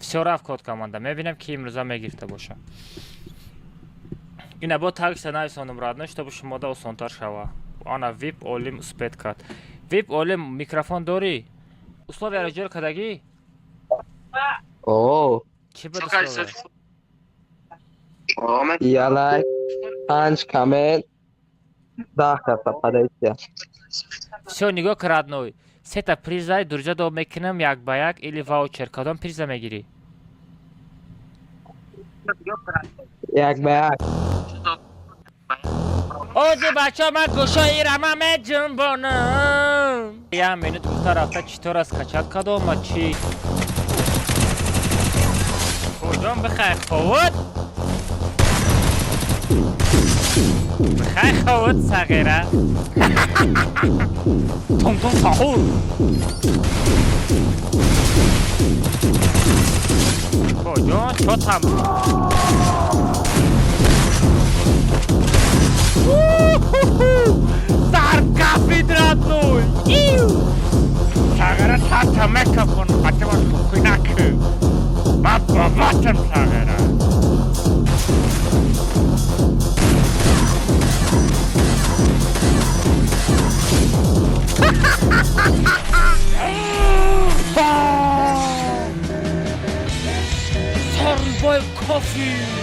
Всё, рафт код команда. Мебинем, ки имрӯза мегирифта боша. Ина бо тагша нависондум, родной, чтобы шумода осонтар шава. Ана вип Олим успеть кард. Вип Олим, микрофон дорӣ? Условияро ҷор кардагӣ? О. Чӣ буд условия? Я лайк, панҷ коммент, 10 каса поделиться. Всё, нигоҳ кар, родной. Сета призай дурҷа доб мекунам, як ба як или ваучер. Кадом приза мегирӣ? Як ба як. Ози, бачо, ман гӯшои рама меҷунбонам. Як минут гуфта рафта, читора скачать кардо ма чӣ? Куҷон бихай ховуд? Бихай ховуд, сағира. Тум-тум сахур. Куҷон чо там? Саркафид, родной! Сағира тата мекафон, хатима шӯхӣ накӣ. Ман бобатам, сағира. Сарбой кофи.